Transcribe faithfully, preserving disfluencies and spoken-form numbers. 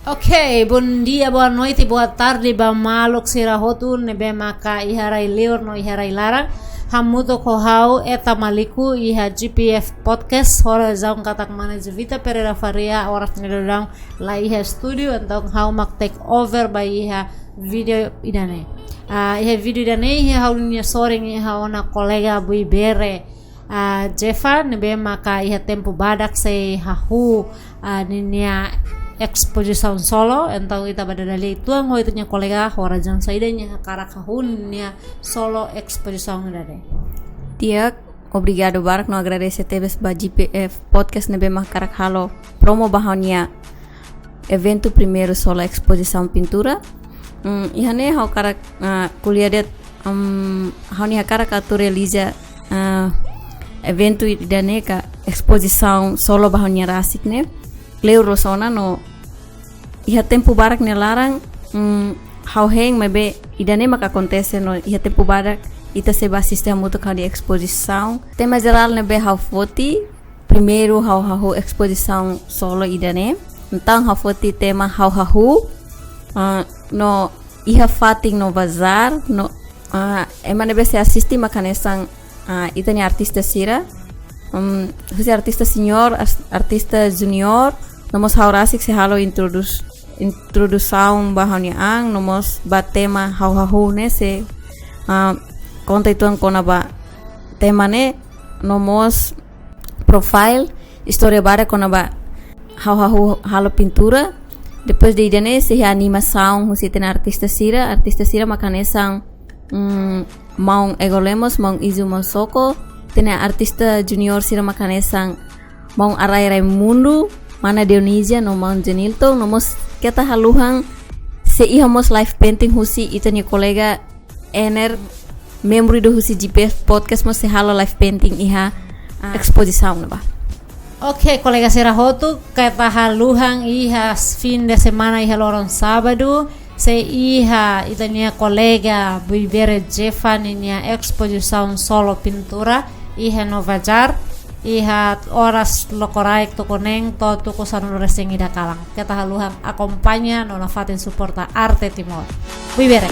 Ok, bom dia, boa noite, boa tarde ba maluk sira hotu ne'ebé maka iha rai-liur no iha rai-laran. Hamutuk ho ha'u Eta Maliku iha G P F Podcast, ho razaun katak mana Juvita Pereira Faria oras ne'e daudaun la iha estúdiu, entaun ha'u mak take over ba iha vídeo ida-ne'e. Ah, iha vídeo ida-ne'e iha ha'u-nia sorin iha ona kolega Buibere, ah, Jefa, ne'ebé maka iha tempu badak sei hahú, ah, ninia espozisaun solo, entaun ita bá dada lia uitoan ho ita-nia kolega ho razaun saida nia hakarak hahú ninia solo espozisaun ida-ne'e. Di'ak, obrigadu barak no agradese tebes ba G P F Podcast ne'ebé mak hakarak halo promo ba ha'u-nia eventu primeiru solo espozisaun pintura. Hmm, iha ne'e ha'u hakarak, ah, ko'alia de'it, hmm, ha'u-nia hakarak atu realiza, ah, eventu ida-ne'e ka espozisaun solo ba ha'u-nia rasik ne'e kleur loos ona no iha tempu badak nia laran, hmm, ha'u hein maibé ida-ne'e maka akontese no iha tempu badak ita sei bá asiste hamutuk ho ha'u-nia espozisaun. Tema jerál ne'ebé ha'u foti, primeiru ha'u hahú espozisaun solo ida-ne'e. Entaun ha'u foti tema ha'u hahú, ah, no iha fatin no bazár, no, ah, ema ne'ebé sei asiste mak hanesan, ah, ita-nia artista sira, hmm, husi artista senior, as-, artista junior, no mós ha'u rasik sei halo introdus-, introdusaun ba ha'u-nia an, no mós ba tema ha'u hahú ne'e sei, ah, konta uitoan kona-ba tema ne'e, no mós profile, istória badak kona-ba ha'u hahú halo pintura. Depois de ida-ne'e sei iha animasaun husi ita-nia artista sira, artista sira mak hanesan, mm, maun Ego Lemos, maun Izu, maun Soko, ita-nia artista junior sira mak hanesan maun Arai Raimundo, mana Dionisia, no maun Jenilton, no mós keta haluhan sei iha mós live painting husi ita-nia kolega Ener, membru ida husi G P F Podcast mós sei halo live painting iha, ah, espozisaun ne'ebá. Ok, kolega sira hotu, keta haluhan iha fin de semana iha loron sábadu, sei iha ita-nia kolega Buibere Jefa ninia espozisaun solo pintura iha Nova Jar, iha oras lokraik tuku neen to'o tuku sanulu-resin-ida kalan. Keta haluhan akompaña no nafatin suporta arte Timor. Buibere.